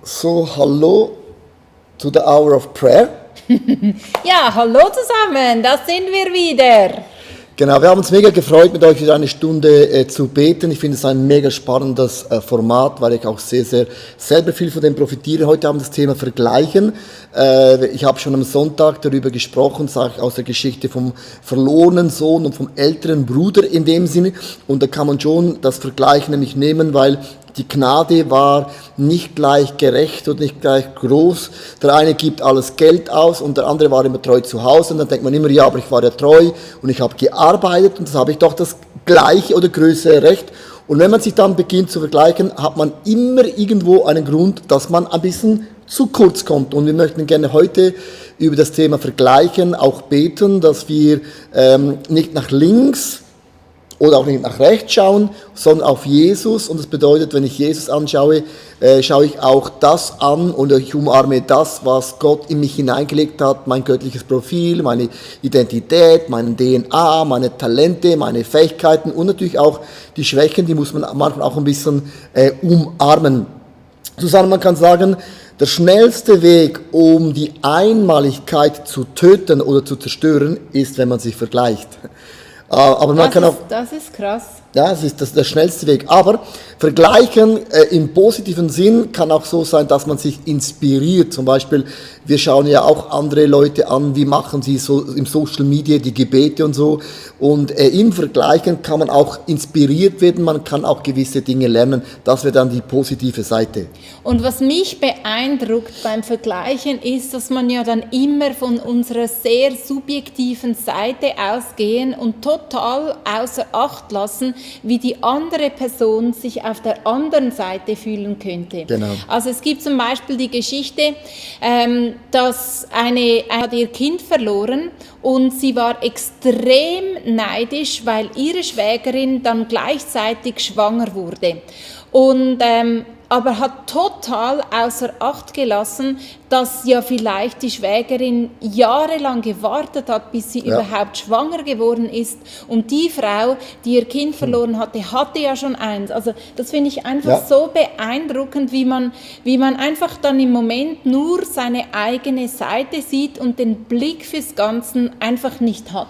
So, hallo to the Hour of Prayer. Ja, hallo zusammen, da sind wir wieder. Genau, wir haben uns mega gefreut, mit euch wieder eine Stunde zu beten. Ich finde es ein mega spannendes Format, weil ich auch sehr selber viel von dem profitiere. Heute haben wir das Thema Vergleichen. Ich habe schon am Sonntag darüber gesprochen, sage ich, aus der Geschichte vom verlorenen Sohn und vom älteren Bruder in dem Sinne. Und da kann man schon das Vergleichen nämlich nehmen, weil die Gnade war nicht gleich gerecht und nicht gleich groß. Der eine gibt alles Geld aus und der andere war immer treu zu Hause. Und dann denkt man immer, ja, aber ich war ja treu und ich habe gearbeitet und das habe ich doch das gleiche oder größere Recht. Und wenn man sich dann beginnt zu vergleichen, hat man immer irgendwo einen Grund, dass man ein bisschen zu kurz kommt. Und wir möchten gerne heute über das Thema Vergleichen auch beten, dass wir nicht nach links oder auch nicht nach rechts schauen, sondern auf Jesus. Und das bedeutet, wenn ich Jesus anschaue, schaue ich auch das an und ich umarme das, was Gott in mich hineingelegt hat, mein göttliches Profil, meine Identität, meine DNA, meine Talente, meine Fähigkeiten und natürlich auch die Schwächen, die muss man manchmal auch ein bisschen umarmen. Susanne, man kann sagen, der schnellste Weg, um die Einmaligkeit zu töten oder zu zerstören, ist, wenn man sich vergleicht. Aber man kann auch, das ist krass. ja, das ist der schnellste Weg. Aber vergleichen im positiven Sinn kann auch so sein, dass man sich inspiriert. Zum Beispiel, wir schauen ja auch andere Leute an, wie machen sie so im Social Media die Gebete und so. Und im Vergleichen kann man auch inspiriert werden, man kann auch gewisse Dinge lernen. Das wäre dann die positive Seite. Und was mich beeindruckt beim Vergleichen ist, dass man ja dann immer von unserer sehr subjektiven Seite ausgehen und total außer Acht lassen, wie die andere Person sich auf der anderen Seite fühlen könnte. Genau. Also es gibt zum Beispiel die Geschichte, dass eine hat ihr Kind verloren und sie war extrem neidisch, weil ihre Schwägerin dann gleichzeitig schwanger wurde. Und aber hat total außer Acht gelassen, dass ja vielleicht die Schwägerin jahrelang gewartet hat, bis sie überhaupt schwanger geworden ist. Und die Frau, die ihr Kind verloren hatte, hatte ja schon eins. Also das finde ich einfach so beeindruckend, wie man einfach dann im Moment nur seine eigene Seite sieht und den Blick fürs Ganze einfach nicht hat.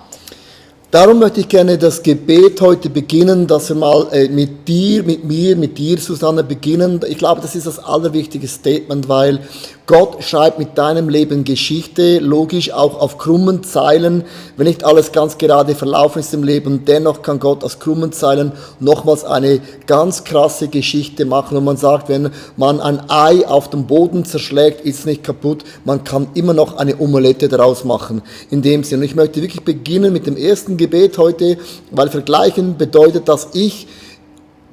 Darum möchte ich gerne das Gebet heute beginnen, dass wir mal mit dir, Susanne, beginnen. Ich glaube, das ist das allerwichtigste Statement, weil Gott schreibt mit deinem Leben Geschichte, logisch auch auf krummen Zeilen. Wenn nicht alles ganz gerade verlaufen ist im Leben, dennoch kann Gott aus krummen Zeilen nochmals eine ganz krasse Geschichte machen. Und man sagt, wenn man ein Ei auf dem Boden zerschlägt, ist es nicht kaputt. Man kann immer noch eine Omelette daraus machen. In dem Sinne. Und ich möchte wirklich beginnen mit dem ersten Gebet heute, weil Vergleichen bedeutet, dass ich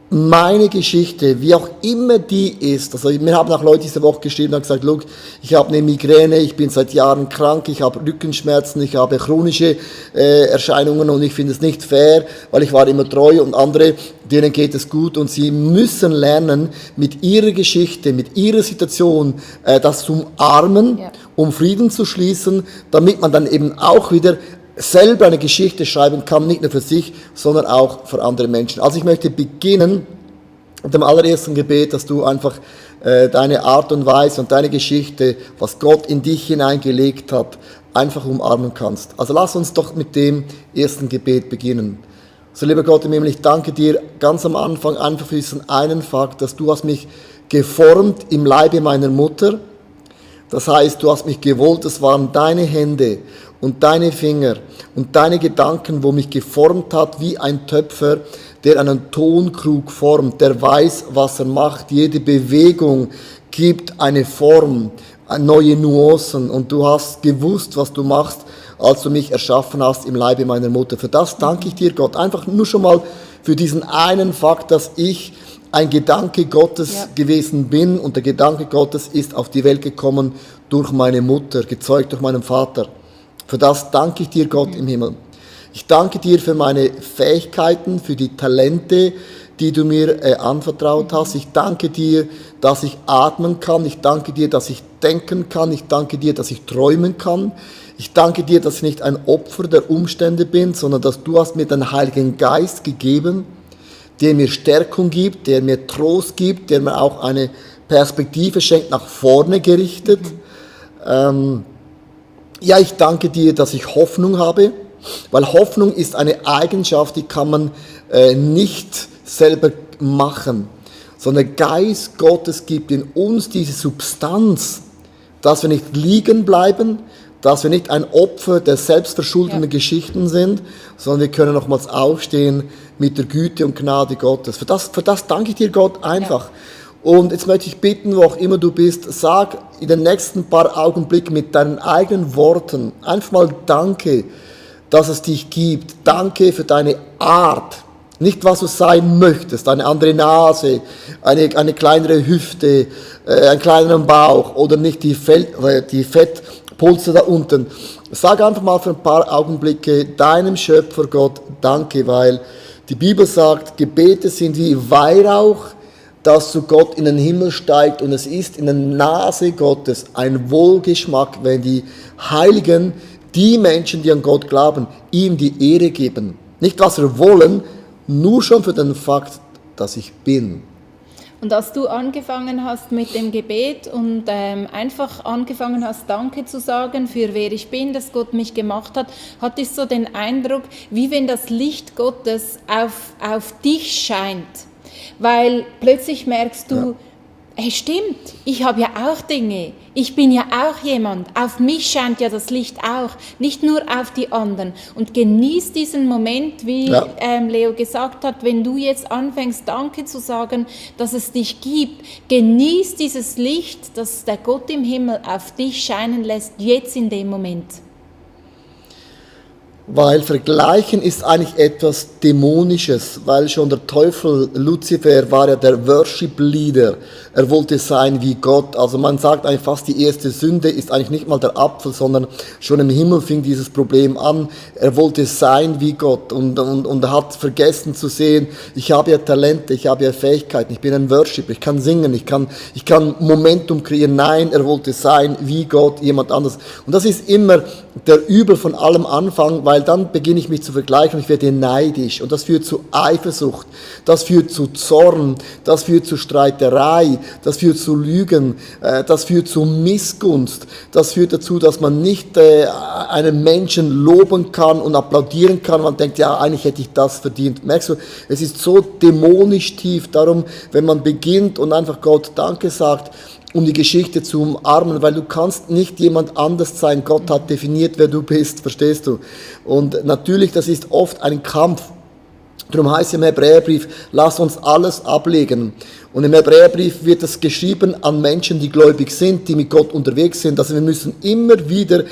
meine Geschichte, wie auch immer die ist, also mir haben auch Leute diese Woche geschrieben und gesagt, look, ich habe eine Migräne, ich bin seit Jahren krank, ich habe Rückenschmerzen, ich habe chronische Erscheinungen und ich finde es nicht fair, weil ich war immer treu und andere, denen geht es gut und sie müssen lernen, mit ihrer Geschichte, mit ihrer Situation das zu umarmen, um Frieden zu schließen, damit man dann eben auch wieder selber eine Geschichte schreiben kann, nicht nur für sich, sondern auch für andere Menschen. Also ich möchte beginnen mit dem allerersten Gebet, dass du einfach deine Art und Weise und deine Geschichte, was Gott in dich hineingelegt hat, einfach umarmen kannst. Also lass uns doch mit dem ersten Gebet beginnen. So, lieber Gott im Himmel, ich danke dir ganz am Anfang einfach für diesen einen Fakt, dass du hast mich geformt im Leibe meiner Mutter. Das heißt, du hast mich gewollt, es waren deine Hände und deine Finger und deine Gedanken, wo mich geformt hat wie ein Töpfer, der einen Tonkrug formt, der weiß, was er macht. Jede Bewegung gibt eine Form, neue Nuancen und du hast gewusst, was du machst, als du mich erschaffen hast im Leibe meiner Mutter. Für das danke ich dir, Gott. Einfach nur schon mal für diesen einen Fakt, dass ich ein Gedanke Gottes gewesen bin und der Gedanke Gottes ist auf die Welt gekommen durch meine Mutter, gezeugt durch meinen Vater. Für das danke ich dir, Gott im Himmel. Ich danke dir für meine Fähigkeiten, für die Talente, die du mir anvertraut hast. Ich danke dir, dass ich atmen kann. Ich danke dir, dass ich denken kann. Ich danke dir, dass ich träumen kann. Ich danke dir, dass ich nicht ein Opfer der Umstände bin, sondern dass du hast mir den Heiligen Geist gegeben, der mir Stärkung gibt, der mir Trost gibt, der mir auch eine Perspektive schenkt, nach vorne gerichtet. Ja, ich danke dir, dass ich Hoffnung habe, weil Hoffnung ist eine Eigenschaft, die kann man nicht selber machen, sondern der Geist Gottes gibt in uns diese Substanz, dass wir nicht liegen bleiben, dass wir nicht ein Opfer der selbstverschuldeten Geschichten sind, sondern wir können nochmals aufstehen mit der Güte und Gnade Gottes. Für das danke ich dir, Gott, einfach. Und jetzt möchte ich bitten, wo auch immer du bist, sag in den nächsten paar Augenblicken mit deinen eigenen Worten einfach mal Danke, dass es dich gibt. Danke für deine Art. Nicht, was du sein möchtest, eine andere Nase, eine kleinere Hüfte, einen kleineren Bauch oder nicht die Fettpolster da unten. Sag einfach mal für ein paar Augenblicke deinem Schöpfer Gott Danke, weil die Bibel sagt, Gebete sind wie Weihrauch, das zu Gott in den Himmel steigt, und es ist in der Nase Gottes ein Wohlgeschmack, wenn die Heiligen, die Menschen, die an Gott glauben, ihm die Ehre geben. Nicht, was wir wollen, nur schon für den Fakt, dass ich bin. Und als du angefangen hast mit dem Gebet und einfach angefangen hast, Danke zu sagen für wer ich bin, dass Gott mich gemacht hat, hatte ich so den Eindruck, wie wenn das Licht Gottes auf dich scheint. Weil plötzlich merkst du, hey, stimmt, ich habe ja auch Dinge, ich bin ja auch jemand, auf mich scheint ja das Licht auch, nicht nur auf die anderen. Und genieß diesen Moment, wie Leo gesagt hat, wenn du jetzt anfängst, Danke zu sagen, dass es dich gibt, genieß dieses Licht, das der Gott im Himmel auf dich scheinen lässt, jetzt in dem Moment. Weil Vergleichen ist eigentlich etwas Dämonisches, weil schon der Teufel, Luzifer, war ja der Worship-Leader. Er wollte sein wie Gott. Also man sagt eigentlich fast, die erste Sünde ist eigentlich nicht mal der Apfel, sondern schon im Himmel fing dieses Problem an. Er wollte sein wie Gott und er hat vergessen zu sehen, ich habe ja Talente, ich habe ja Fähigkeiten, ich bin ein Worshipper, ich kann singen, ich kann Momentum kreieren. Nein, er wollte sein wie Gott, jemand anderes. Und das ist immer der Übel von allem Anfang, weil dann beginne ich mich zu vergleichen und ich werde neidisch. Und das führt zu Eifersucht, das führt zu Zorn, das führt zu Streiterei, das führt zu Lügen, das führt zu Missgunst, das führt dazu, dass man nicht einen Menschen loben kann und applaudieren kann. Man denkt, ja, eigentlich hätte ich das verdient. Merkst du, es ist so dämonisch tief. Darum, wenn man beginnt und einfach Gott Danke sagt, um die Geschichte zu umarmen, weil du kannst nicht jemand anders sein. Gott hat definiert, wer du bist, verstehst du? Und natürlich, das ist oft ein Kampf. Darum heißt es im Hebräerbrief, lass uns alles ablegen. Und im Hebräerbrief wird es geschrieben an Menschen, die gläubig sind, die mit Gott unterwegs sind. Also wir müssen immer wieder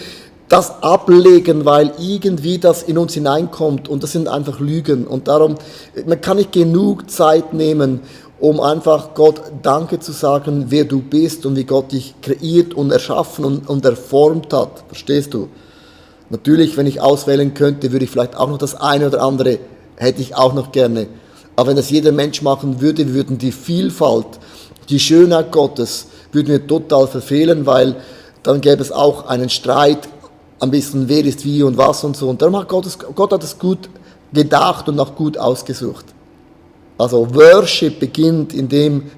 das ablegen, weil irgendwie das in uns hineinkommt. Und das sind einfach Lügen. Und darum, man kann nicht genug Zeit nehmen, um einfach Gott Danke zu sagen, wer du bist und wie Gott dich kreiert und erschaffen und erformt hat. Verstehst du? Natürlich, wenn ich auswählen könnte, würde ich vielleicht auch noch das eine oder andere, hätte ich auch noch gerne. Aber wenn das jeder Mensch machen würde, wir würden die Vielfalt, die Schönheit Gottes, würden wir total verfehlen, weil dann gäbe es auch einen Streit, ein bisschen wer ist wie und was und so. Und darum hat Gott hat es gut gedacht und auch gut ausgesucht. Also Worship beginnt indem,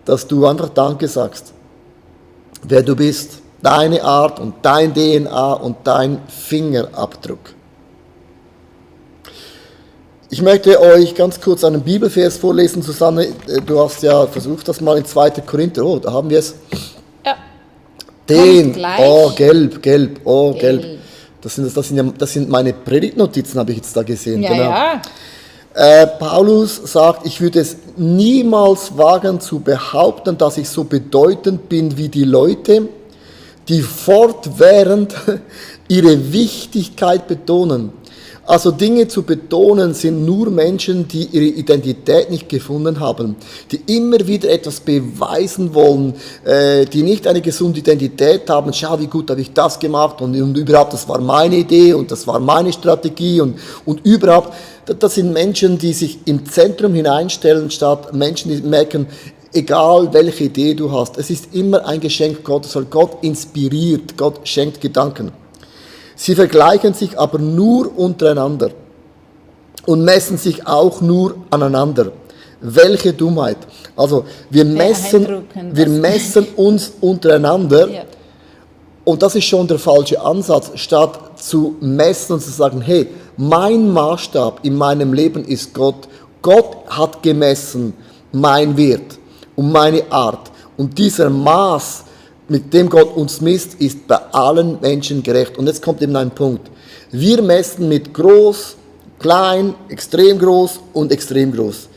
dass du einfach Danke sagst, wer du bist, deine Art und dein DNA und dein Fingerabdruck. Ich möchte euch ganz kurz einen Bibelvers vorlesen, Susanne. Du hast ja versucht, das mal in 2. Korinther. Oh, da haben wir es. Ja. Den. Oh, gelb. Oh, gelb. Das sind meine Predigtnotizen, habe ich jetzt da gesehen. Ja, genau. ja. Paulus sagt, ich würde es niemals wagen zu behaupten, dass ich so bedeutend bin wie die Leute, die fortwährend ihre Wichtigkeit betonen. Also Dinge zu betonen sind nur Menschen, die ihre Identität nicht gefunden haben, die immer wieder etwas beweisen wollen, die nicht eine gesunde Identität haben. Schau, wie gut habe ich das gemacht und überhaupt, das war meine Idee und das war meine Strategie und überhaupt. Das sind Menschen, die sich im Zentrum hineinstellen, statt Menschen, die merken, egal welche Idee du hast, es ist immer ein Geschenk Gottes, weil Gott inspiriert, Gott schenkt Gedanken. Sie vergleichen sich aber nur untereinander und messen sich auch nur aneinander. Welche Dummheit. Also wir messen uns untereinander. Ja. Und das ist schon der falsche Ansatz, statt zu messen und zu sagen, hey, mein Maßstab in meinem Leben ist Gott. Gott hat gemessen mein Wert und meine Art. Und dieser Maß, mit dem Gott uns misst, ist bei allen Menschen gerecht. Und jetzt kommt eben ein Punkt. Wir messen mit groß, klein, extrem groß und extrem groß.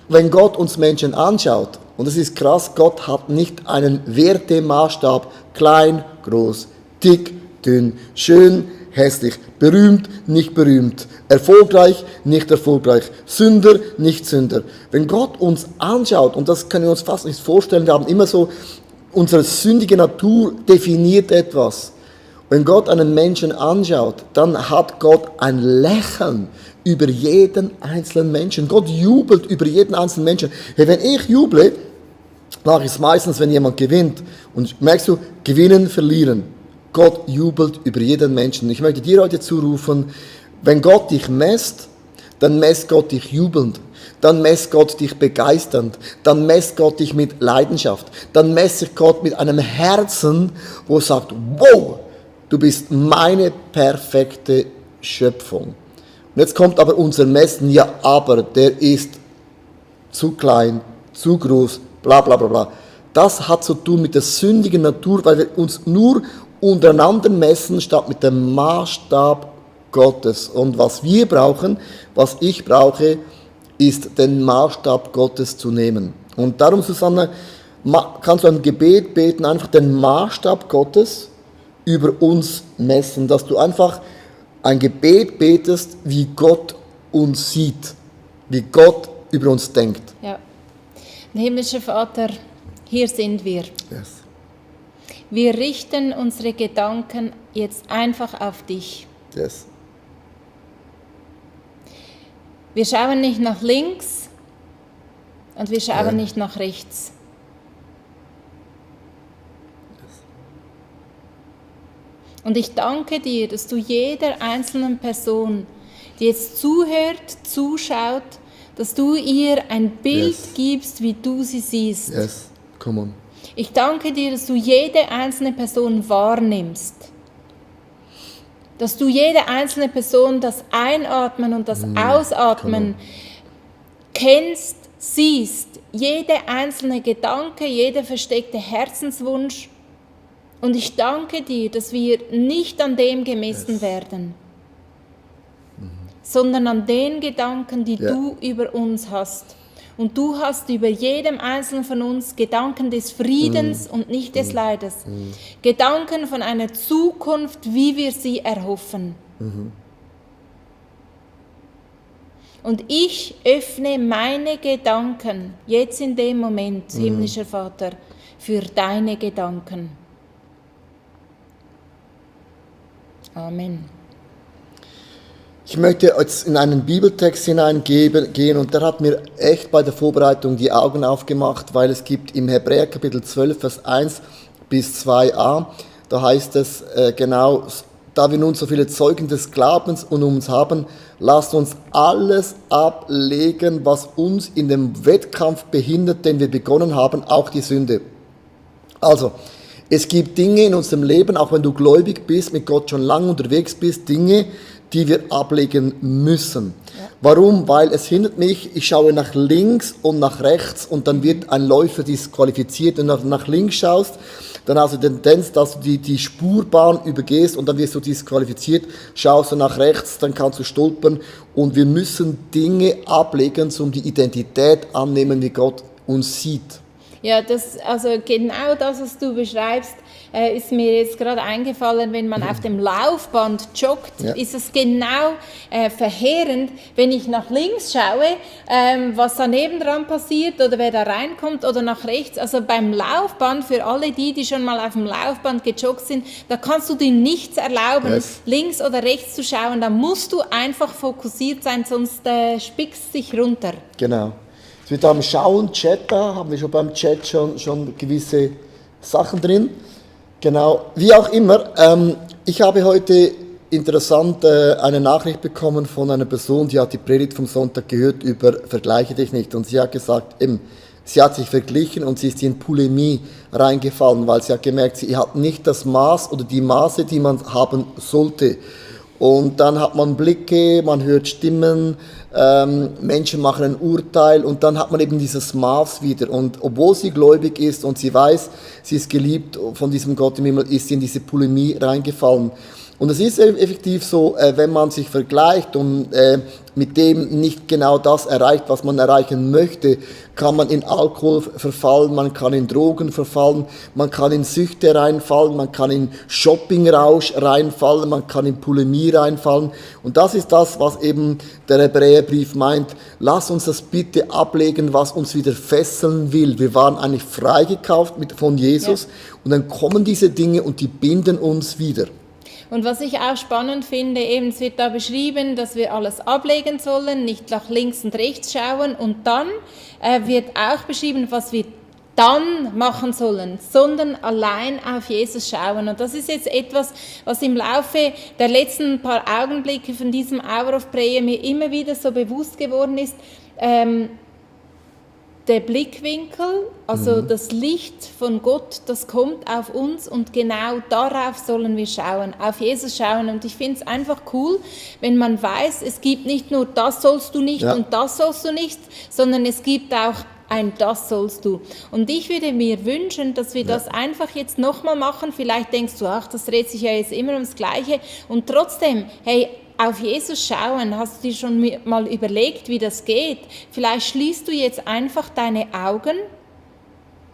Wenn Gott uns Menschen anschaut, und das ist krass, Gott hat nicht einen Wertemaßstab, klein, groß, dick, dünn, schön, hässlich, berühmt, nicht berühmt, erfolgreich, nicht erfolgreich, Sünder, nicht Sünder. Wenn Gott uns anschaut, und das können wir uns fast nicht vorstellen, wir haben immer so, unsere sündige Natur definiert etwas. Wenn Gott einen Menschen anschaut, dann hat Gott ein Lächeln über jeden einzelnen Menschen. Gott jubelt über jeden einzelnen Menschen. Hey, wenn ich juble, mache ich es meistens, wenn jemand gewinnt. Und merkst du, gewinnen, verlieren. Gott jubelt über jeden Menschen. Ich möchte dir heute zurufen, wenn Gott dich messt, dann messt Gott dich jubelnd. Dann messt Gott dich begeisternd. Dann messt Gott dich mit Leidenschaft. Dann messt Gott mit einem Herzen, wo er sagt, wow, du bist meine perfekte Schöpfung. Und jetzt kommt aber unser Messen, ja, aber der ist zu klein, zu groß, bla bla bla bla. Das hat zu tun mit der sündigen Natur, weil wir uns nur untereinander messen, statt mit dem Maßstab Gottes. Und was wir brauchen, was ich brauche, ist den Maßstab Gottes zu nehmen. Und darum, Susanne, kannst du ein Gebet beten, einfach den Maßstab Gottes über uns messen, dass du einfach ein Gebet betest, wie Gott uns sieht, wie Gott über uns denkt. Ja. Himmlischer Vater, hier sind wir. Yes. Wir richten unsere Gedanken jetzt einfach auf dich. Yes. Wir schauen nicht nach links und wir schauen nicht nach rechts. Und ich danke dir, dass du jeder einzelnen Person, die jetzt zuhört, zuschaut, dass du ihr ein Bild gibst, wie du sie siehst. Yes, come on. Ich danke dir, dass du jede einzelne Person wahrnimmst. Dass du jede einzelne Person das Einatmen und das Ausatmen kennst, siehst. Jede einzelne Gedanke, jeder versteckte Herzenswunsch. Und ich danke dir, dass wir nicht an dem gemessen werden, sondern an den Gedanken, die du über uns hast. Und du hast über jedem Einzelnen von uns Gedanken des Friedens und nicht des Leides. Gedanken von einer Zukunft, wie wir sie erhoffen. Und ich öffne meine Gedanken, jetzt in dem Moment, himmlischer Vater, für deine Gedanken. Amen. Ich möchte jetzt in einen Bibeltext hineingehen und der hat mir echt bei der Vorbereitung die Augen aufgemacht, weil es gibt im Hebräer Kapitel 12, Vers 1 bis 2a, da heißt es genau, da wir nun so viele Zeugen des Glaubens um uns haben, lasst uns alles ablegen, was uns in dem Wettkampf behindert, den wir begonnen haben, auch die Sünde. Also, es gibt Dinge in unserem Leben, auch wenn du gläubig bist, mit Gott schon lange unterwegs bist, Dinge, die wir ablegen müssen. Ja. Warum? Weil es hindert mich, ich schaue nach links und nach rechts und dann wird ein Läufer disqualifiziert. Und wenn du nach links schaust, dann hast du die Tendenz, dass du die Spurbahn übergehst und dann wirst du disqualifiziert. Schaust du nach rechts, dann kannst du stolpern. Und wir müssen Dinge ablegen, um die Identität annehmen, wie Gott uns sieht. Ja, also genau das, was du beschreibst, ist mir jetzt gerade eingefallen, wenn man auf dem Laufband joggt, ist es genau verheerend, wenn ich nach links schaue, was da nebendran passiert oder wer da reinkommt oder nach rechts. Also beim Laufband, für alle die schon mal auf dem Laufband gejoggt sind, da kannst du dir nichts erlauben, links oder rechts zu schauen. Da musst du einfach fokussiert sein, sonst spickst du dich runter. Genau. Wir haben Schauen, Chat da, haben wir schon beim Chat schon gewisse Sachen drin. Genau, wie auch immer, ich habe heute interessant eine Nachricht bekommen von einer Person, die hat die Predigt vom Sonntag gehört über Vergleiche dich nicht. Und sie hat gesagt, eben, sie hat sich verglichen und sie ist in Polemie reingefallen, weil sie hat gemerkt, sie hat nicht das Maß oder die Maße, die man haben sollte. Und dann hat man Blicke, man hört Stimmen, Menschen machen ein Urteil und dann hat man eben dieses Maß wieder. Und obwohl sie gläubig ist und sie weiß, sie ist geliebt von diesem Gott im Himmel, ist sie in diese Polemie reingefallen. Und es ist effektiv so, wenn man sich vergleicht und mit dem nicht genau das erreicht, was man erreichen möchte, kann man in Alkohol verfallen, man kann in Drogen verfallen, man kann in Süchte reinfallen, man kann in Shoppingrausch reinfallen, man kann in Polemie reinfallen. Und das ist das, was eben der Hebräerbrief meint. Lass uns das bitte ablegen, was uns wieder fesseln will. Wir waren eigentlich freigekauft von Jesus und dann kommen diese Dinge und die binden uns wieder. Und was ich auch spannend finde, eben, es wird da beschrieben, dass wir alles ablegen sollen, nicht nach links und rechts schauen. Und dann wird auch beschrieben, was wir dann machen sollen, sondern allein auf Jesus schauen. Und das ist jetzt etwas, was im Laufe der letzten paar Augenblicke von diesem Hour of Prayer mir immer wieder so bewusst geworden ist. Der Blickwinkel, also das Licht von Gott, das kommt auf uns und genau darauf sollen wir schauen, auf Jesus schauen. Und ich finde es einfach cool, wenn man weiß, es gibt nicht nur das sollst du nicht und das sollst du nicht, sondern es gibt auch ein das sollst du. Und ich würde mir wünschen, dass wir das einfach jetzt nochmal machen. Vielleicht denkst du, ach, das dreht sich ja jetzt immer ums Gleiche. Und trotzdem, hey, auf Jesus schauen, hast du dir schon mal überlegt, wie das geht? Vielleicht schließt du jetzt einfach deine Augen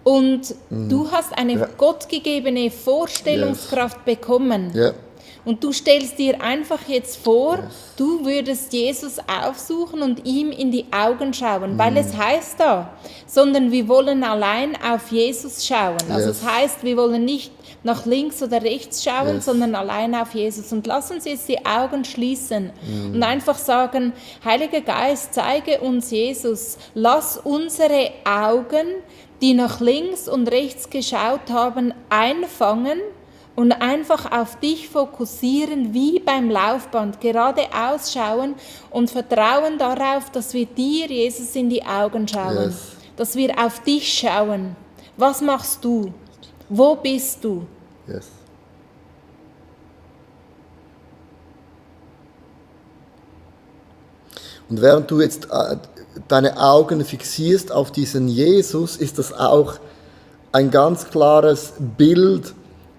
und du hast eine gottgegebene Vorstellungskraft bekommen. Ja. Und du stellst dir einfach jetzt vor, du würdest Jesus aufsuchen und ihm in die Augen schauen, weil es heißt da, sondern wir wollen allein auf Jesus schauen. Also es heißt, wir wollen nicht nach links oder rechts schauen, sondern allein auf Jesus. Und lass uns jetzt die Augen schließen und einfach sagen, Heiliger Geist, zeige uns Jesus. Lass unsere Augen, die nach links und rechts geschaut haben, einfangen und einfach auf dich fokussieren, wie beim Laufband, geradeaus schauen und vertrauen darauf, dass wir dir, Jesus, in die Augen schauen. Dass wir auf dich schauen. Was machst du? Wo bist du? Und während du jetzt deine Augen fixierst auf diesen Jesus, ist das auch ein ganz klares Bild,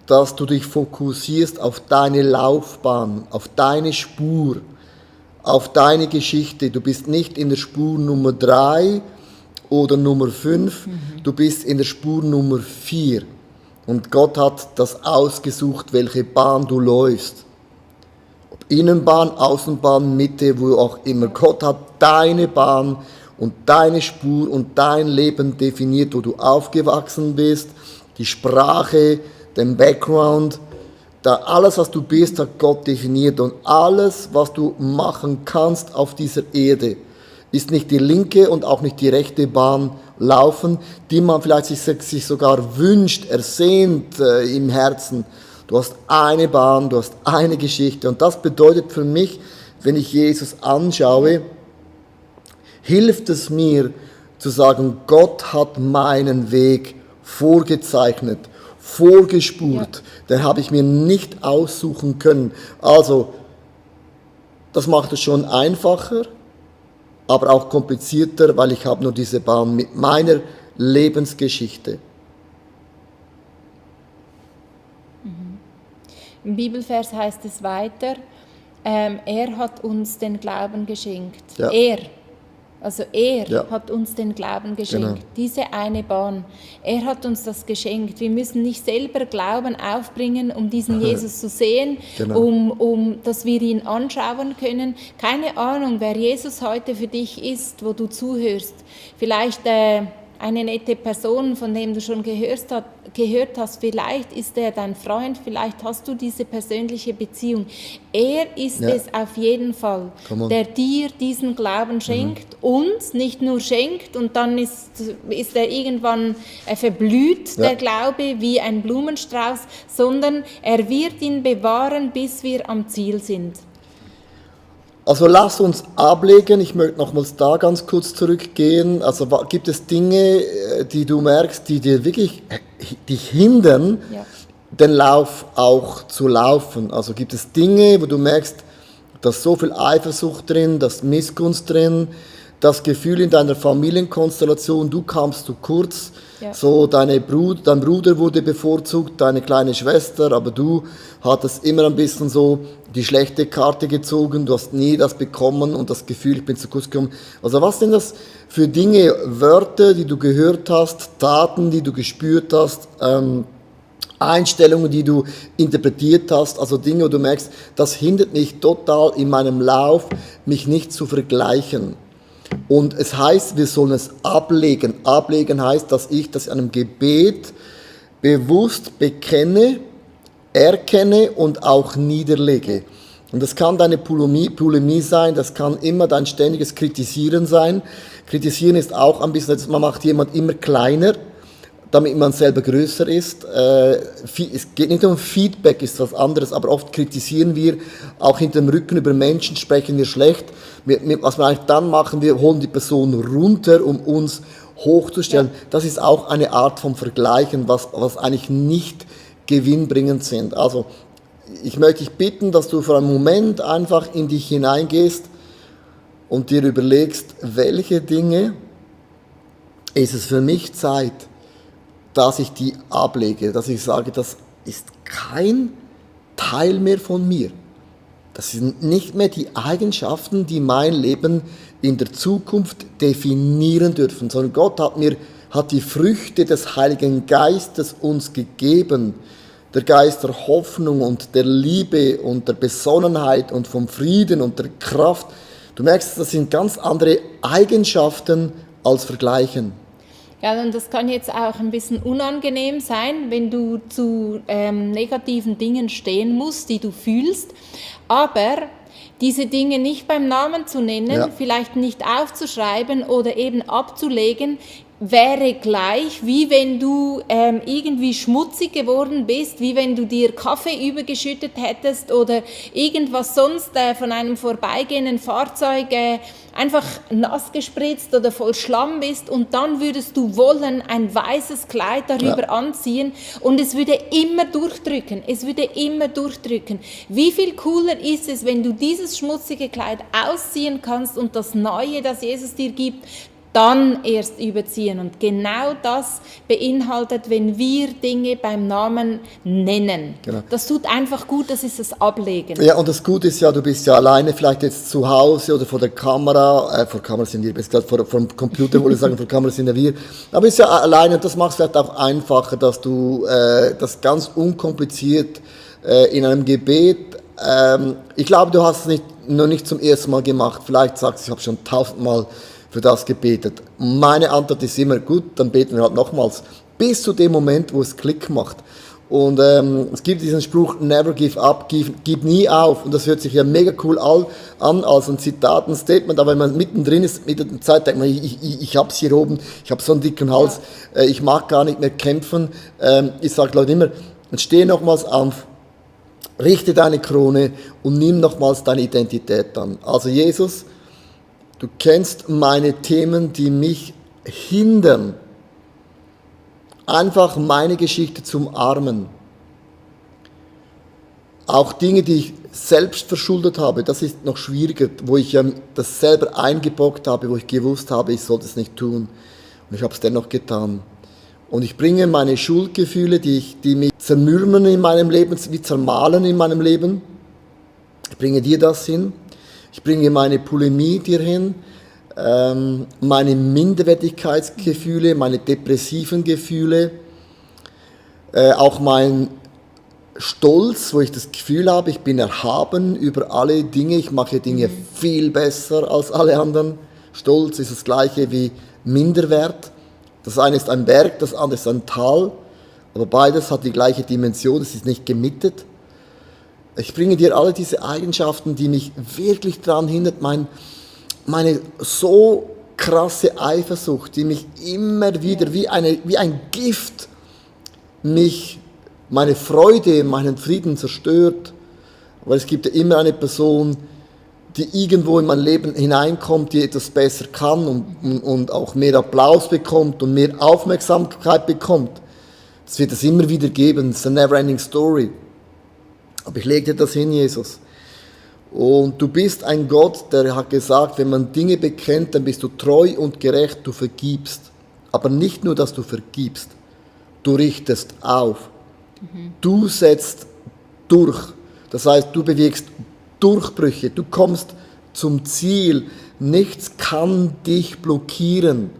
dass du dich fokussierst auf deine Laufbahn, auf deine Spur, auf deine Geschichte. Du bist nicht in der Spur Nummer 3 oder Nummer 5, du bist in der Spur Nummer 4. Und Gott hat das ausgesucht, welche Bahn du läufst. Ob Innenbahn, Außenbahn, Mitte, wo auch immer. Gott hat deine Bahn und deine Spur und dein Leben definiert, wo du aufgewachsen bist, die Sprache, den Background, alles, was du bist, hat Gott definiert. Und alles, was du machen kannst auf dieser Erde, ist nicht die linke und auch nicht die rechte Bahn laufen, die man vielleicht sich sogar wünscht, ersehnt im Herzen. Du hast eine Bahn, du hast eine Geschichte. Und das bedeutet für mich, wenn ich Jesus anschaue, hilft es mir zu sagen, Gott hat meinen Weg vorgezeichnet, vorgespurt. Den habe ich mir nicht aussuchen können. Also, das macht es schon einfacher, aber auch komplizierter, weil ich habe nur diese Bahn mit meiner Lebensgeschichte. Im Bibelvers heißt es weiter, er hat uns den Glauben geschenkt. Ja. Er hat uns den Glauben geschenkt. Genau. Diese eine Bahn. Er hat uns das geschenkt. Wir müssen nicht selber Glauben aufbringen, um diesen Jesus zu sehen, dass wir ihn anschauen können. Keine Ahnung, wer Jesus heute für dich ist, wo du zuhörst. Vielleicht eine nette Person, von dem du schon gehört hast, vielleicht ist er dein Freund, vielleicht hast du diese persönliche Beziehung. Er ist es auf jeden Fall, der dir diesen Glauben schenkt, uns nicht nur schenkt und dann ist er irgendwann verblüht, der Glaube, wie ein Blumenstrauß, sondern er wird ihn bewahren, bis wir am Ziel sind. Also lass uns ablegen, ich möchte nochmals da ganz kurz zurückgehen. Also gibt es Dinge, die du merkst, die dir wirklich dich hindern, den Lauf auch zu laufen? Also gibt es Dinge, wo du merkst, da ist so viel Eifersucht drin, da ist Missgunst drin, das Gefühl in deiner Familienkonstellation, du kamst zu kurz, so dein Bruder wurde bevorzugt, deine kleine Schwester, aber du hattest immer ein bisschen so die schlechte Karte gezogen, du hast nie das bekommen und das Gefühl, ich bin zu kurz gekommen. Also was sind das für Dinge, Wörter, die du gehört hast, Taten, die du gespürt hast, Einstellungen, die du interpretiert hast, also Dinge, wo du merkst, das hindert mich total in meinem Lauf, mich nicht zu vergleichen. Und es heißt, wir sollen es ablegen. Ablegen heißt, dass ich das in einem Gebet bewusst bekenne, erkenne und auch niederlege. Und das kann deine Polemie sein, das kann immer dein ständiges Kritisieren sein. Kritisieren ist auch ein bisschen, man macht jemand immer kleiner, damit man selber größer ist. Es geht nicht um Feedback, ist was anderes, aber oft kritisieren wir, auch hinter dem Rücken über Menschen sprechen wir schlecht. Was wir eigentlich dann machen, wir holen die Person runter, um uns hochzustellen. Das ist auch eine Art von Vergleichen, was eigentlich nicht gewinnbringend sind. Also ich möchte dich bitten, dass du für einen Moment einfach in dich hineingehst und dir überlegst, welche Dinge ist es für mich Zeit, dass ich die ablege, dass ich sage, das ist kein Teil mehr von mir. Das sind nicht mehr die Eigenschaften, die mein Leben in der Zukunft definieren dürfen, sondern Gott hat die Früchte des Heiligen Geistes uns gegeben. Der Geist der Hoffnung und der Liebe und der Besonnenheit und vom Frieden und der Kraft. Du merkst, das sind ganz andere Eigenschaften als Vergleichen. Ja, und das kann jetzt auch ein bisschen unangenehm sein, wenn du zu negativen Dingen stehen musst, die du fühlst. Aber diese Dinge nicht beim Namen zu nennen, vielleicht nicht aufzuschreiben oder eben abzulegen, wäre gleich, wie wenn du irgendwie schmutzig geworden bist, wie wenn du dir Kaffee übergeschüttet hättest oder irgendwas sonst von einem vorbeigehenden Fahrzeug einfach nass gespritzt oder voll Schlamm bist und dann würdest du wollen ein weißes Kleid darüber anziehen und es würde immer durchdrücken, Wie viel cooler ist es, wenn du dieses schmutzige Kleid ausziehen kannst und das Neue, das Jesus dir gibt, dann erst überziehen. Und genau das beinhaltet, wenn wir Dinge beim Namen nennen. Genau. Das tut einfach gut, das ist das Ablegen. Ja, und das Gute ist ja, du bist ja alleine, vielleicht jetzt zu Hause oder vor der Kamera, vor Kamera sind wir, vor dem Computer wollte ich sagen, vor der Kamera sind ja wir, aber bist ja alleine und das macht es vielleicht auch einfacher, dass du das ganz unkompliziert in einem Gebet, ich glaube, du hast es noch nicht zum ersten Mal gemacht, vielleicht sagst du, ich habe schon 1000-mal für das gebetet. Meine Antwort ist immer, gut, dann beten wir halt nochmals, bis zu dem Moment, wo es Klick macht. Und es gibt diesen Spruch, never give up, gib nie auf. Und das hört sich ja mega cool an als ein Zitat, ein Statement, aber wenn man mittendrin ist, mit der Zeit denkt man, ich hab's hier oben, ich habe so einen dicken Hals, ich mag gar nicht mehr kämpfen. Ich sage Leute immer, steh nochmals auf, richte deine Krone und nimm nochmals deine Identität an. Also Jesus, du kennst meine Themen, die mich hindern, einfach meine Geschichte zu umarmen. Auch Dinge, die ich selbst verschuldet habe, das ist noch schwieriger, wo ich das selber eingebockt habe, wo ich gewusst habe, ich sollte es nicht tun. Und ich habe es dennoch getan. Und ich bringe meine Schuldgefühle, die mich zermürben in meinem Leben, wie zermahlen in meinem Leben. Ich bringe dir das hin. Ich bringe meine Polemie dir hin, meine Minderwertigkeitsgefühle, meine depressiven Gefühle, auch mein Stolz, wo ich das Gefühl habe, ich bin erhaben über alle Dinge, ich mache Dinge viel besser als alle anderen. Stolz ist das gleiche wie Minderwert. Das eine ist ein Berg, das andere ist ein Tal, aber beides hat die gleiche Dimension, es ist nicht gemittet. Ich bringe dir alle diese Eigenschaften, die mich wirklich daran hindert, meine so krasse Eifersucht, die mich immer wieder wie ein Gift meine Freude, meinen Frieden zerstört. Weil es gibt ja immer eine Person, die irgendwo in mein Leben hineinkommt, die etwas besser kann und auch mehr Applaus bekommt und mehr Aufmerksamkeit bekommt. Das wird es immer wieder geben, es ist eine never-ending story. Aber ich lege dir das hin, Jesus. Und du bist ein Gott, der hat gesagt, wenn man Dinge bekennt, dann bist du treu und gerecht, du vergibst. Aber nicht nur, dass du vergibst, du richtest auf. Du setzt durch. Das heißt, du bewegst Durchbrüche, du kommst zum Ziel. Nichts kann dich blockieren.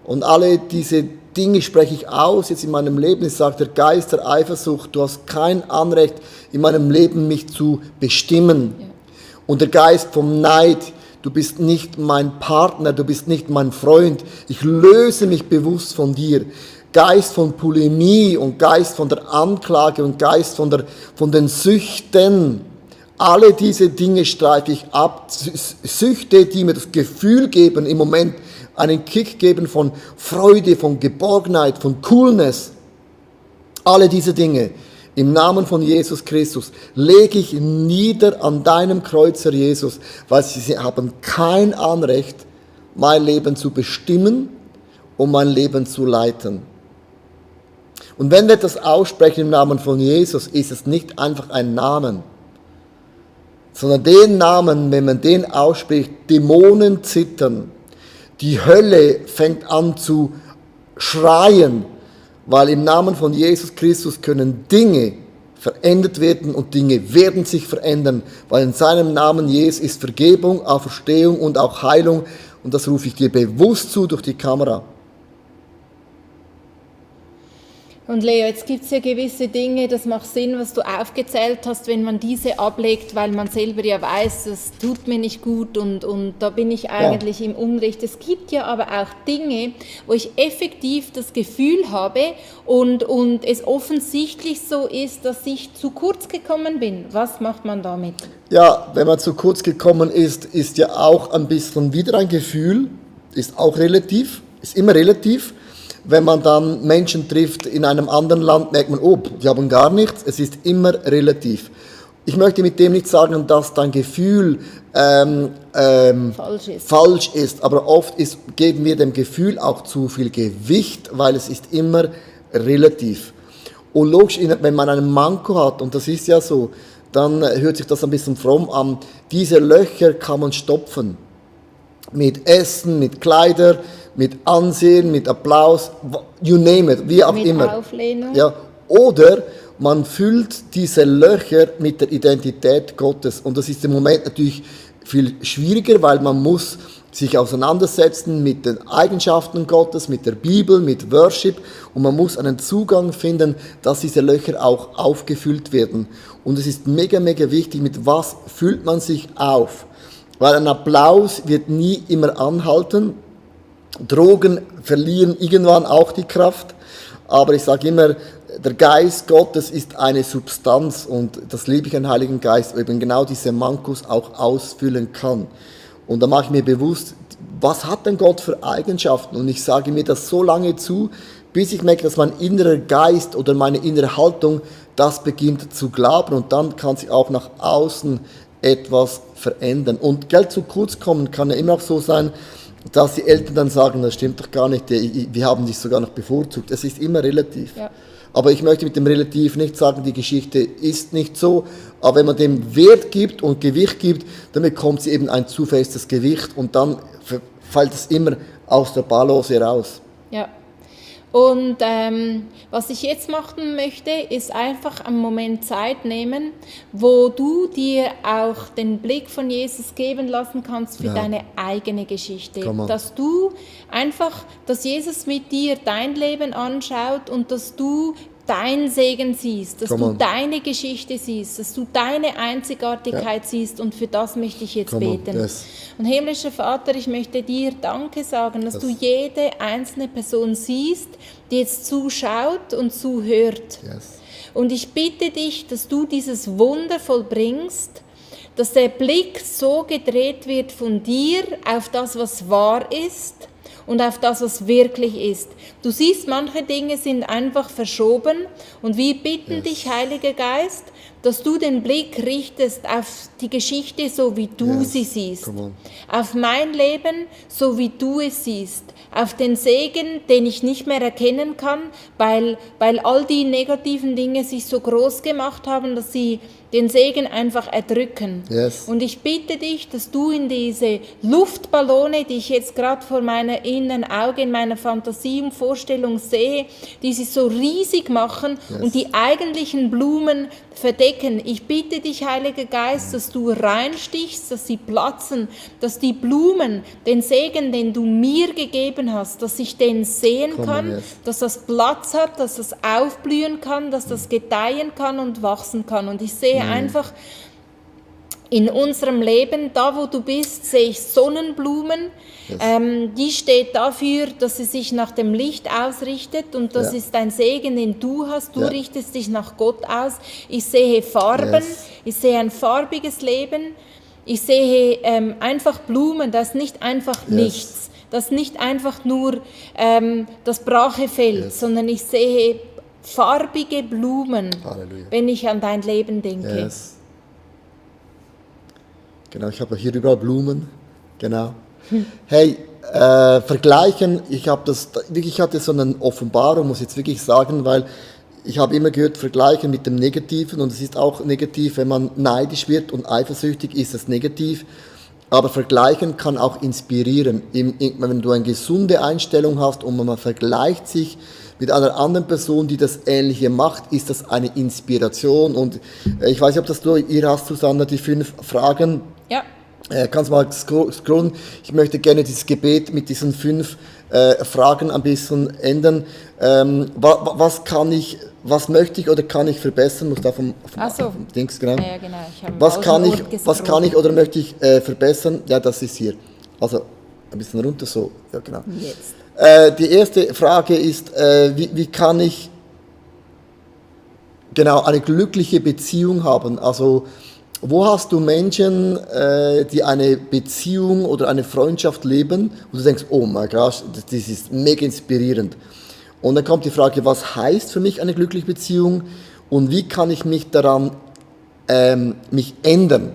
Und alle diese Dinge spreche ich aus jetzt in meinem Leben. Ich sage, der Geist der Eifersucht, du hast kein Anrecht in meinem Leben, mich zu bestimmen. Ja. Und der Geist vom Neid, du bist nicht mein Partner, du bist nicht mein Freund. Ich löse mich bewusst von dir. Geist von Polemie und Geist von der Anklage und Geist von den Süchten. Alle diese Dinge streife ich ab. Süchte, die mir das Gefühl geben, im Moment einen Kick geben von Freude, von Geborgenheit, von Coolness. Alle diese Dinge im Namen von Jesus Christus lege ich nieder an deinem Kreuz, Herr Jesus, weil sie haben kein Anrecht, mein Leben zu bestimmen und mein Leben zu leiten. Und wenn wir das aussprechen im Namen von Jesus, ist es nicht einfach ein Name, sondern den Namen, wenn man den ausspricht, Dämonen zittern. Die Hölle fängt an zu schreien, weil im Namen von Jesus Christus können Dinge verändert werden und Dinge werden sich verändern, weil in seinem Namen Jesus ist Vergebung, Auferstehung und auch Heilung. Und das rufe ich dir bewusst zu durch die Kamera. Und Leo, jetzt gibt es ja gewisse Dinge, das macht Sinn, was du aufgezählt hast, wenn man diese ablegt, weil man selber ja weiß, das tut mir nicht gut und da bin ich eigentlich im Unrecht. Es gibt ja aber auch Dinge, wo ich effektiv das Gefühl habe und es offensichtlich so ist, dass ich zu kurz gekommen bin. Was macht man damit? Ja, wenn man zu kurz gekommen ist ja auch ein bisschen wieder ein Gefühl, ist auch relativ, ist immer relativ. Wenn man dann Menschen trifft in einem anderen Land, merkt man, oh, die haben gar nichts. Es ist immer relativ. Ich möchte mit dem nicht sagen, dass dein Gefühl falsch ist. Aber oft geben wir dem Gefühl auch zu viel Gewicht, weil es ist immer relativ. Und logisch, wenn man einen Manko hat, und das ist ja so, dann hört sich das ein bisschen fromm an. Diese Löcher kann man stopfen. Mit Essen, mit Kleider, mit Ansehen, mit Applaus, you name it, wie auch mit immer. Mit Auflehnung. Ja, oder man füllt diese Löcher mit der Identität Gottes. Und das ist im Moment natürlich viel schwieriger, weil man muss sich auseinandersetzen mit den Eigenschaften Gottes, mit der Bibel, mit Worship. Und man muss einen Zugang finden, dass diese Löcher auch aufgefüllt werden. Und es ist mega, mega wichtig, mit was füllt man sich auf. Weil ein Applaus wird nie immer anhalten. Drogen verlieren irgendwann auch die Kraft, aber ich sage immer, der Geist Gottes ist eine Substanz und das liebe ich an Heiligen Geist, wo eben genau diese Mankos auch ausfüllen kann. Und da mache ich mir bewusst, was hat denn Gott für Eigenschaften? Und ich sage mir das so lange zu, bis ich merke, dass mein innerer Geist oder meine innere Haltung das beginnt zu glauben und dann kann sich auch nach außen etwas verändern. Und Geld zu kurz kommen kann ja immer auch so sein, dass die Eltern dann sagen, das stimmt doch gar nicht, wir haben dich sogar noch bevorzugt. Es ist immer relativ. Ja. Aber ich möchte mit dem Relativ nicht sagen, die Geschichte ist nicht so. Aber wenn man dem Wert gibt und Gewicht gibt, dann bekommt sie eben ein zu festes Gewicht und dann fällt es immer aus der Balance raus. Ja. Und was ich jetzt machen möchte, ist einfach einen Moment Zeit nehmen, wo du dir auch den Blick von Jesus geben lassen kannst für deine eigene Geschichte. Dass du einfach, dass Jesus mit dir dein Leben anschaut und dass du dein Segen siehst, dass Come du on. deine Geschichte siehst, dass du deine Einzigartigkeit siehst, und für das möchte ich jetzt Come on. beten. Yes. Und himmlischer Vater, ich möchte dir Danke sagen, dass du jede einzelne Person siehst, die jetzt zuschaut und zuhört. Yes. Und ich bitte dich, dass du dieses Wunder vollbringst, dass der Blick so gedreht wird von dir auf das, was wahr ist, und auf das, was wirklich ist. Du siehst, manche Dinge sind einfach verschoben, und wir bitten dich, Heiliger Geist, dass du den Blick richtest auf die Geschichte, so wie du sie siehst. Come on. Auf mein Leben, so wie du es siehst. Auf den Segen, den ich nicht mehr erkennen kann, weil all die negativen Dinge sich so groß gemacht haben, dass sie den Segen einfach erdrücken. Yes. Und ich bitte dich, dass du in diese Luftballone, die ich jetzt gerade vor meiner inneren Auge, in meiner Fantasie und Vorstellung sehe, die sich so riesig machen und die eigentlichen Blumen verdecken. Ich bitte dich, Heiliger Geist, dass du reinstichst, dass sie platzen, dass die Blumen, den Segen, den du mir gegeben hast, dass ich den sehen kann, yes. dass das Platz hat, dass das aufblühen kann, dass das gedeihen kann und wachsen kann. Und ich sehe einfach in unserem Leben, da wo du bist, sehe ich Sonnenblumen. Die steht dafür, dass sie sich nach dem Licht ausrichtet, und das ist ein Segen, den du hast. Du richtest dich nach Gott aus. Ich sehe Farben, ich sehe ein farbiges Leben. Ich sehe einfach Blumen, das ist nicht einfach nichts. Das ist nicht einfach nur das brache Feld, sondern ich sehe farbige Blumen, Halleluja. wenn ich an dein Leben denke. Yes. Genau, ich habe hier überall Blumen. Genau. Hey, vergleichen, ich hatte so eine Offenbarung, muss ich jetzt wirklich sagen, weil ich habe immer gehört, vergleichen mit dem Negativen, und es ist auch negativ, wenn man neidisch wird und eifersüchtig, ist es negativ. Aber vergleichen kann auch inspirieren. Wenn du eine gesunde Einstellung hast und man vergleicht sich mit einer anderen Person, die das Ähnliche macht, ist das eine Inspiration. Und ich weiß nicht, ob du hier hast, Susanne, die 5 Fragen. Ja. Kannst mal scrollen. Ich möchte gerne dieses Gebet mit diesen 5 Fragen ein bisschen ändern. Was möchte ich oder kann ich verbessern? Muss da vom Dings, genau. Ja, genau. Ich habe Was kann ich oder möchte ich verbessern? Ja, das ist hier. Also ein bisschen runter so. Ja, genau. Jetzt. Die erste Frage ist, wie kann ich eine glückliche Beziehung haben? Also wo hast du Menschen, die eine Beziehung oder eine Freundschaft leben, und du denkst, oh mein Gott, das ist mega inspirierend. Und dann kommt die Frage, was heißt für mich eine glückliche Beziehung und wie kann ich mich daran mich ändern?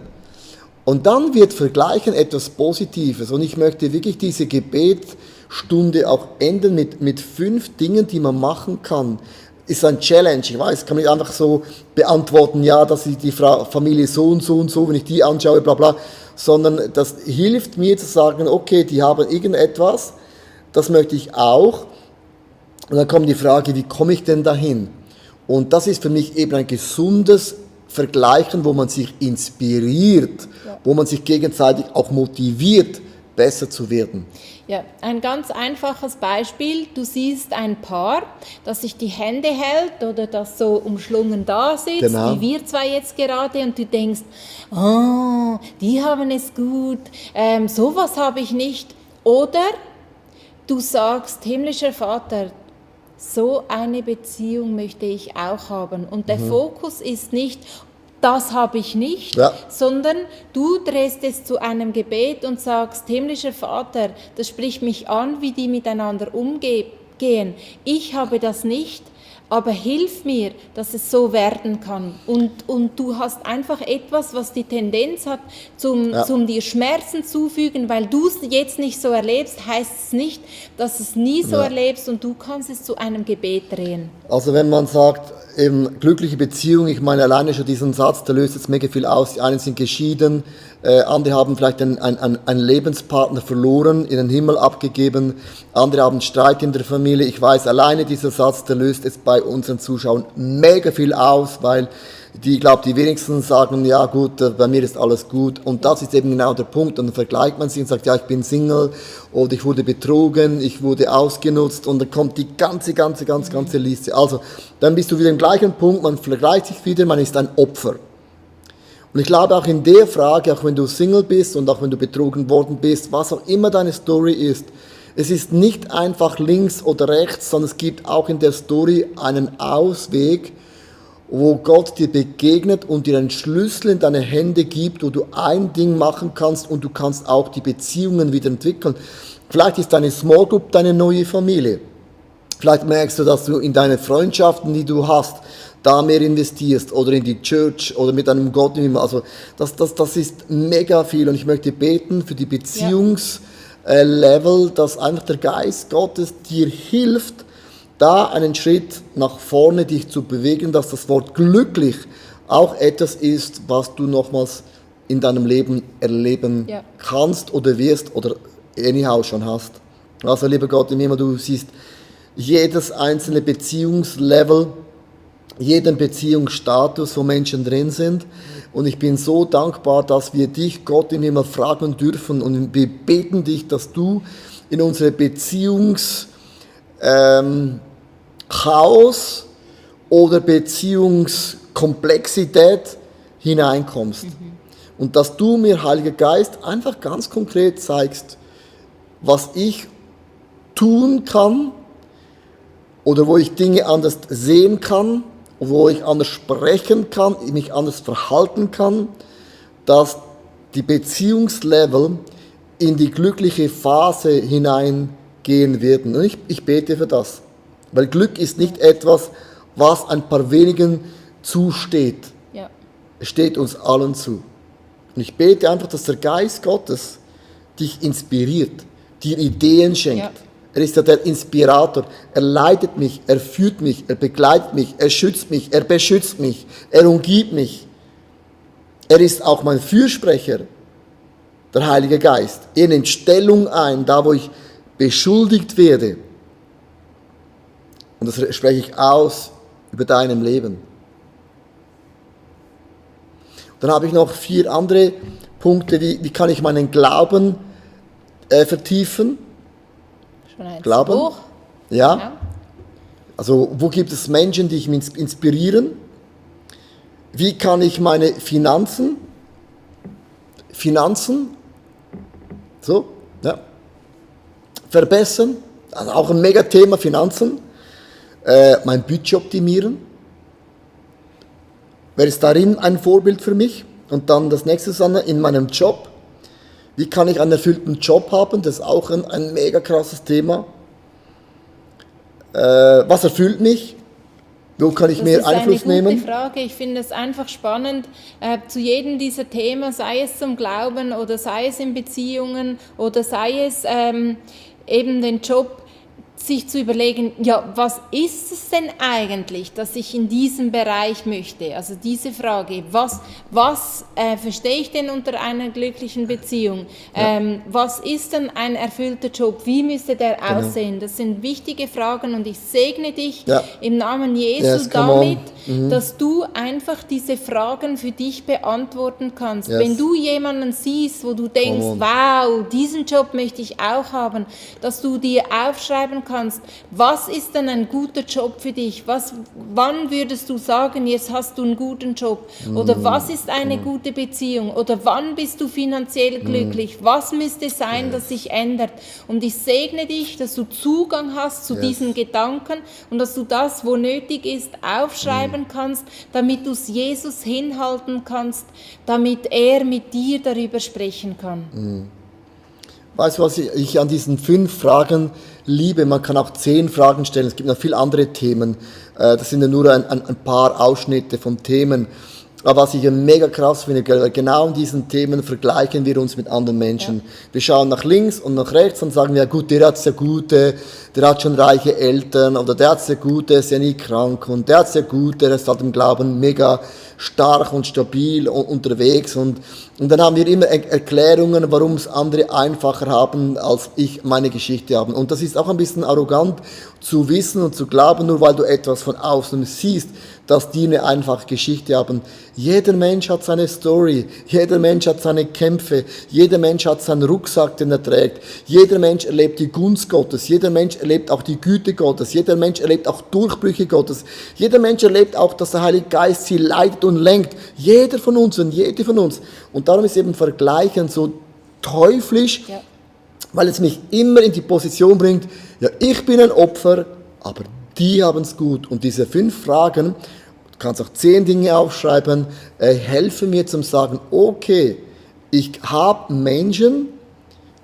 Und dann wird Vergleichen etwas Positives, und ich möchte wirklich diese Gebetsstunde auch enden mit 5 Dingen, die man machen kann. Ist ein Challenge, ich weiß, kann man nicht einfach so beantworten, ja, dass ich die Familie so und so und so, wenn ich die anschaue, bla bla, sondern das hilft mir zu sagen, okay, die haben irgendetwas, das möchte ich auch. Und dann kommt die Frage, wie komme ich denn dahin? Und das ist für mich eben ein gesundes Vergleichen, wo man sich inspiriert, wo man sich gegenseitig auch motiviert, besser zu werden. Ja, ein ganz einfaches Beispiel. Du siehst ein Paar, das sich die Hände hält oder das so umschlungen da sitzt, Genau. wie wir zwei jetzt gerade, und du denkst, oh, die haben es gut, sowas habe ich nicht. Oder du sagst, himmlischer Vater, so eine Beziehung möchte ich auch haben. Und der Fokus ist nicht, das habe ich nicht, sondern du drehst es zu einem Gebet und sagst, himmlischer Vater, das spricht mich an, wie die miteinander umgehen. Ich habe das nicht, aber hilf mir, dass es so werden kann. Und du hast einfach etwas, was die Tendenz hat, zum dir Schmerzen zufügen, weil du es jetzt nicht so erlebst, heißt es nicht, dass du es nie so erlebst, und du kannst es zu einem Gebet drehen. Also wenn man sagt, eben glückliche Beziehung, ich meine alleine schon diesen Satz, der löst jetzt mega viel aus. Die einen sind geschieden, andere haben vielleicht einen Lebenspartner verloren, in den Himmel abgegeben, andere haben Streit in der Familie. Ich weiß, alleine dieser Satz, der löst jetzt bei unseren Zuschauern mega viel aus, weil Ich glaube, die wenigsten sagen, ja gut, bei mir ist alles gut. Und das ist eben genau der Punkt. Und dann vergleicht man sich und sagt, ja, ich bin Single oder ich wurde betrogen, ich wurde ausgenutzt und dann kommt die ganze Liste. Also, dann bist du wieder im gleichen Punkt, man vergleicht sich wieder, man ist ein Opfer. Und ich glaube auch in der Frage, auch wenn du Single bist und auch wenn du betrogen worden bist, was auch immer deine Story ist, es ist nicht einfach links oder rechts, sondern es gibt auch in der Story einen Ausweg, wo Gott dir begegnet und dir einen Schlüssel in deine Hände gibt, wo du ein Ding machen kannst und du kannst auch die Beziehungen wieder entwickeln. Vielleicht ist deine Small Group deine neue Familie. Vielleicht merkst du, dass du in deine Freundschaften, die du hast, da mehr investierst oder in die Church oder mit einem Gott. Also das ist mega viel und ich möchte beten für die Beziehungslevel, dass einfach der Geist Gottes dir hilft, da einen Schritt nach vorne dich zu bewegen, dass das Wort glücklich auch etwas ist, was du nochmals in deinem Leben erleben kannst oder wirst oder anyhow schon hast. Also lieber Gott im Himmel, du siehst jedes einzelne Beziehungslevel, jeden Beziehungsstatus, wo Menschen drin sind. Und ich bin so dankbar, dass wir dich, Gott im Himmel, fragen dürfen und wir beten dich, dass du in unsere Chaos oder Beziehungskomplexität hineinkommst. Und dass du mir, Heiliger Geist, einfach ganz konkret zeigst, was ich tun kann oder wo ich Dinge anders sehen kann, wo ich anders sprechen kann, mich anders verhalten kann, dass die Beziehungslevel in die glückliche Phase hineingehen werden. Und ich bete für das. Weil Glück ist nicht etwas, was ein paar wenigen zusteht. Ja. Es steht uns allen zu. Und ich bete einfach, dass der Geist Gottes dich inspiriert, dir Ideen schenkt. Ja. Er ist ja der Inspirator. Er leitet mich, er führt mich, er begleitet mich, er schützt mich, er beschützt mich, er umgibt mich. Er ist auch mein Fürsprecher, der Heilige Geist. Er nimmt Stellung ein, da wo ich beschuldigt werde. Und das spreche ich aus über deinem Leben. Dann habe ich noch 4 andere Punkte, wie kann ich meinen Glauben vertiefen? Schon eins Glauben? Hoch. Ja. Also wo gibt es Menschen, die mich inspirieren? Wie kann ich meine Finanzen, verbessern? Also auch ein Megathema, Finanzen. Mein Budget optimieren. Wer ist darin ein Vorbild für mich? Und dann das nächste ist in meinem Job. Wie kann ich einen erfüllten Job haben? Das ist auch ein mega krasses Thema. Was erfüllt mich? Wo kann ich mehr Einfluss nehmen? Das ist eine gute Frage. Ich finde es einfach spannend, zu jedem dieser Themen, sei es zum Glauben oder sei es in Beziehungen oder sei es eben den Job, sich zu überlegen, ja, was ist es denn eigentlich, dass ich in diesem Bereich möchte? Also diese Frage, was verstehe ich denn unter einer glücklichen Beziehung? Ja. Was ist denn ein erfüllter Job? Wie müsste der aussehen? Das sind wichtige Fragen und ich segne dich im Namen Jesu damit, dass du einfach diese Fragen für dich beantworten kannst. Wenn du jemanden siehst, wo du denkst, wow, diesen Job möchte ich auch haben, dass du dir aufschreiben kannst, was ist denn ein guter Job für dich? Wann würdest du sagen, jetzt hast du einen guten Job? Oder was ist eine gute Beziehung? Oder wann bist du finanziell glücklich? Was müsste sein, das sich ändert? Und ich segne dich, dass du Zugang hast zu diesen Gedanken und dass du das, wo nötig ist, aufschreiben kannst, damit du es Jesus hinhalten kannst, damit er mit dir darüber sprechen kann. Weißt du, was ich an diesen 5 Fragen liebe? Man kann auch 10 Fragen stellen, es gibt noch viele andere Themen. Das sind ja nur ein paar Ausschnitte von Themen. Aber was ich mega krass finde, genau in diesen Themen vergleichen wir uns mit anderen Menschen. Ja. Wir schauen nach links und nach rechts und sagen, ja gut, der hat es ja gut, der hat schon reiche Eltern oder der hat es ja gut, der ist ja nie krank und der hat es ja gut, der ist halt im Glauben mega stark und stabil unterwegs und dann haben wir immer Erklärungen, warum es andere einfacher haben, als ich meine Geschichte habe. Und das ist auch ein bisschen arrogant. zu wissen und zu glauben, nur weil du etwas von außen siehst, dass die eine einfache Geschichte haben. Jeder Mensch hat seine Story, jeder Mensch hat seine Kämpfe, jeder Mensch hat seinen Rucksack, den er trägt, jeder Mensch erlebt die Gunst Gottes, jeder Mensch erlebt auch die Güte Gottes, jeder Mensch erlebt auch Durchbrüche Gottes, jeder Mensch erlebt auch, dass der Heilige Geist sie leitet und lenkt. Jeder von uns und jede von uns. Und darum ist eben Vergleichen so teuflisch, weil es mich immer in die Position bringt, ja, ich bin ein Opfer, aber die haben es gut. Und diese 5 Fragen, du kannst auch 10 Dinge aufschreiben, helfen mir zum sagen, okay, ich habe Menschen,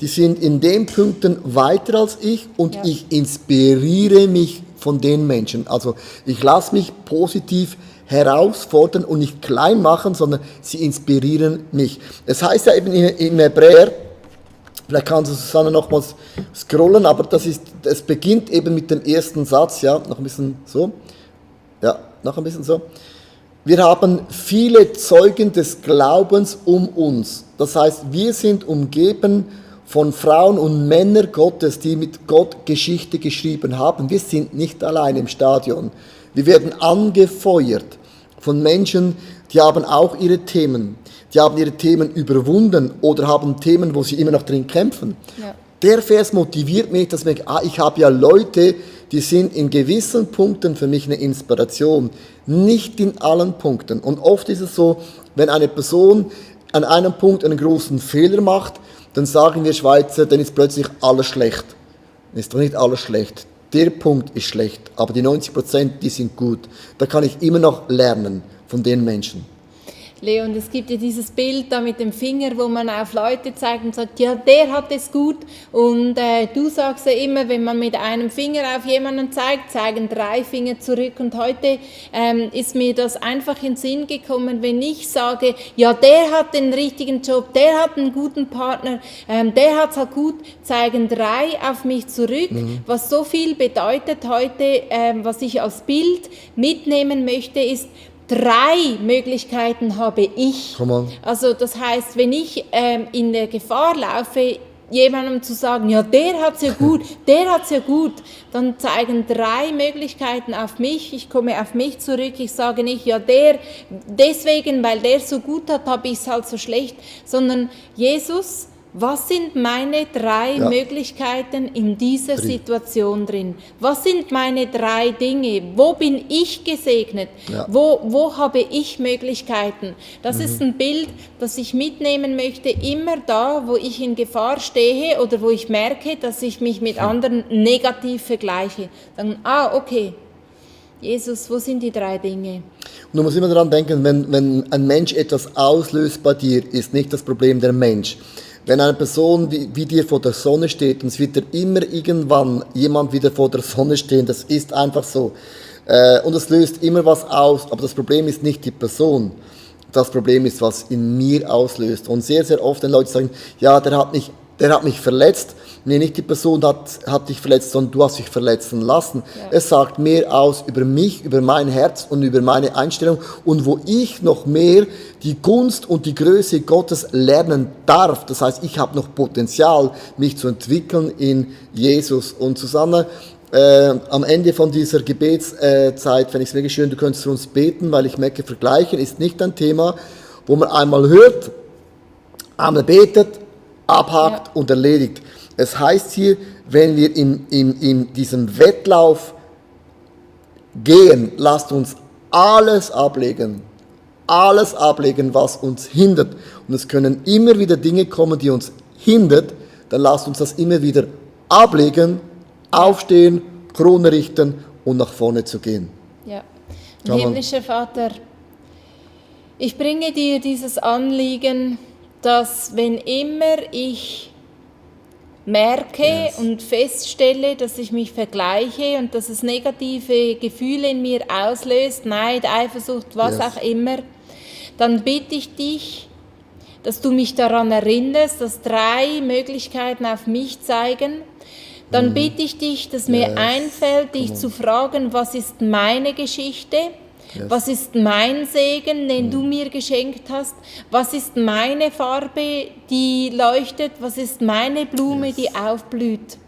die sind in den Punkten weiter als ich und ich inspiriere mich von den Menschen. Also ich lasse mich positiv herausfordern und nicht klein machen, sondern sie inspirieren mich. Es heißt ja eben im Hebräer, vielleicht kannst du, Susanne, nochmals scrollen, aber es beginnt eben mit dem ersten Satz, ja, noch ein bisschen so. Ja, noch ein bisschen so. Wir haben viele Zeugen des Glaubens um uns. Das heißt, wir sind umgeben von Frauen und Männern Gottes, die mit Gott Geschichte geschrieben haben. Wir sind nicht allein im Stadion. Wir werden angefeuert von Menschen, die haben auch ihre Themen. Die haben ihre Themen überwunden oder haben Themen, wo sie immer noch drin kämpfen. Ja. Der Vers motiviert mich, dass ich habe ja Leute, die sind in gewissen Punkten für mich eine Inspiration, nicht in allen Punkten. Und oft ist es so, wenn eine Person an einem Punkt einen großen Fehler macht, dann sagen wir Schweizer, dann ist plötzlich alles schlecht. Ist doch nicht alles schlecht. Der Punkt ist schlecht, aber die 90%, die sind gut. Da kann ich immer noch lernen von den Menschen. Leon, es gibt ja dieses Bild da mit dem Finger, wo man auf Leute zeigt und sagt, ja, der hat es gut. Und du sagst ja immer, wenn man mit einem Finger auf jemanden zeigt, zeigen 3 Finger zurück. Und heute ist mir das einfach in den Sinn gekommen, wenn ich sage, ja, der hat den richtigen Job, der hat einen guten Partner, der hat es halt gut, zeigen 3 auf mich zurück. Was so viel bedeutet heute, was ich als Bild mitnehmen möchte, ist, 3 Möglichkeiten habe ich. Also das heißt, wenn ich in der Gefahr laufe, jemandem zu sagen, ja, der hat's ja gut, der hat's ja gut, dann zeigen 3 Möglichkeiten auf mich. Ich komme auf mich zurück. Ich sage nicht, ja, der, deswegen, weil der so gut hat, habe ich es halt so schlecht, sondern Jesus, was sind meine 3 Möglichkeiten in dieser Situation drin? Was sind meine 3 Dinge? Wo bin ich gesegnet? Ja. Wo habe ich Möglichkeiten? Das ist ein Bild, das ich mitnehmen möchte, immer da, wo ich in Gefahr stehe oder wo ich merke, dass ich mich mit anderen negativ vergleiche. Dann, okay, Jesus, wo sind die 3 Dinge? Und du musst immer daran denken, wenn ein Mensch etwas auslöst bei dir, ist nicht das Problem der Mensch. Wenn eine Person wie dir vor der Sonne steht, und es wird dir immer irgendwann jemand wieder vor der Sonne stehen, das ist einfach so. Und es löst immer was aus, aber das Problem ist nicht die Person. Das Problem ist, was in mir auslöst. Und sehr, sehr oft, wenn Leute sagen, ja, der hat mich verletzt. Nee, nicht die Person hat dich verletzt, sondern du hast dich verletzen lassen. Ja. Es sagt mehr aus über mich, über mein Herz und über meine Einstellung und wo ich noch mehr die Gunst und die Größe Gottes lernen darf. Das heißt, ich habe noch Potenzial, mich zu entwickeln in Jesus. Und Susanne, am Ende von dieser Gebetszeit fände ich es mega schön, du könntest für uns beten, weil ich merke, Vergleichen ist nicht ein Thema, wo man einmal hört, einmal betet, abhakt und erledigt. Es heißt hier, wenn wir in diesem Wettlauf gehen, lasst uns alles ablegen, was uns hindert. Und es können immer wieder Dinge kommen, die uns hindert, dann lasst uns das immer wieder ablegen, aufstehen, Krone richten und nach vorne zu gehen. Ja, himmlischer Vater, ich bringe dir dieses Anliegen, dass wenn immer ich merke und feststelle, dass ich mich vergleiche und dass es negative Gefühle in mir auslöst, Neid, Eifersucht, was auch immer, dann bitte ich dich, dass du mich daran erinnerst, dass 3 Möglichkeiten auf mich zeigen. Dann bitte ich dich, dass mir einfällt, dich zu fragen, was ist meine Geschichte? Was ist mein Segen, den du mir geschenkt hast? Was ist meine Farbe, die leuchtet? Was ist meine Blume, die aufblüht?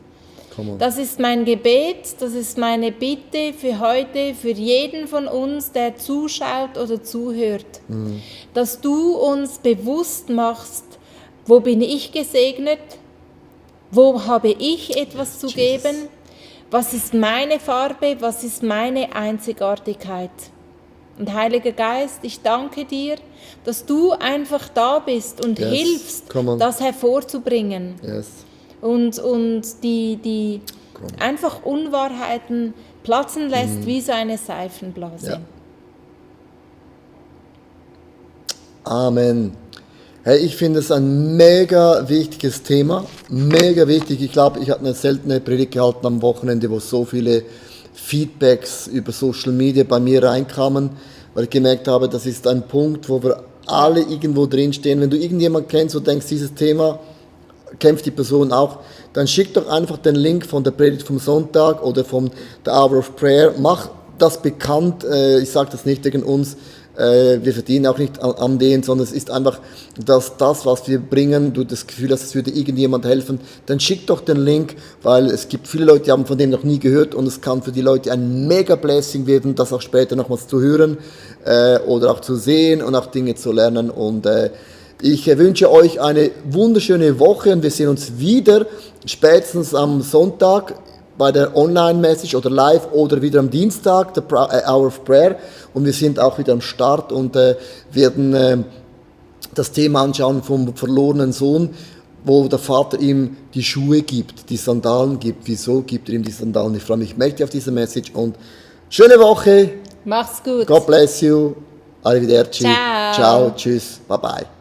Come on. Das ist mein Gebet, das ist meine Bitte für heute, für jeden von uns, der zuschaut oder zuhört, dass du uns bewusst machst, wo bin ich gesegnet, wo habe ich etwas zu geben, was ist meine Farbe, was ist meine Einzigartigkeit. Und Heiliger Geist, ich danke dir, dass du einfach da bist und Yes. hilfst, Come on. das hervorzubringen. Yes. Und die einfach Unwahrheiten platzen lässt wie so eine Seifenblase. Ja. Amen. Hey, ich finde es ein mega wichtiges Thema, mega wichtig. Ich glaube, ich habe eine seltene Predigt gehalten am Wochenende, wo so viele Feedbacks über Social Media bei mir reinkamen, weil ich gemerkt habe, das ist ein Punkt, wo wir alle irgendwo drinstehen. Wenn du irgendjemanden kennst und denkst, dieses Thema kämpft die Person auch, dann schick doch einfach den Link von der Predigt vom Sonntag oder von The Hour of Prayer. Mach das bekannt. Ich sage das nicht gegen uns. Wir verdienen auch nicht an denen, sondern es ist einfach, dass das, was wir bringen, du das Gefühl hast, es würde irgendjemand helfen, dann schick doch den Link, weil es gibt viele Leute, die haben von dem noch nie gehört und es kann für die Leute ein mega Blessing werden, das auch später nochmals zu hören oder auch zu sehen und auch Dinge zu lernen. Und ich wünsche euch eine wunderschöne Woche und wir sehen uns wieder spätestens am Sonntag bei der Online-Message oder live oder wieder am Dienstag, der Hour of Prayer. Und wir sind auch wieder am Start und werden das Thema anschauen vom verlorenen Sohn, wo der Vater ihm die Schuhe gibt, die Sandalen gibt. Wieso gibt er ihm die Sandalen? Ich freue mich mächtig auf diese Message und schöne Woche. Mach's gut. God bless you. Arrivederci. Ciao. Ciao. Tschüss. Bye bye.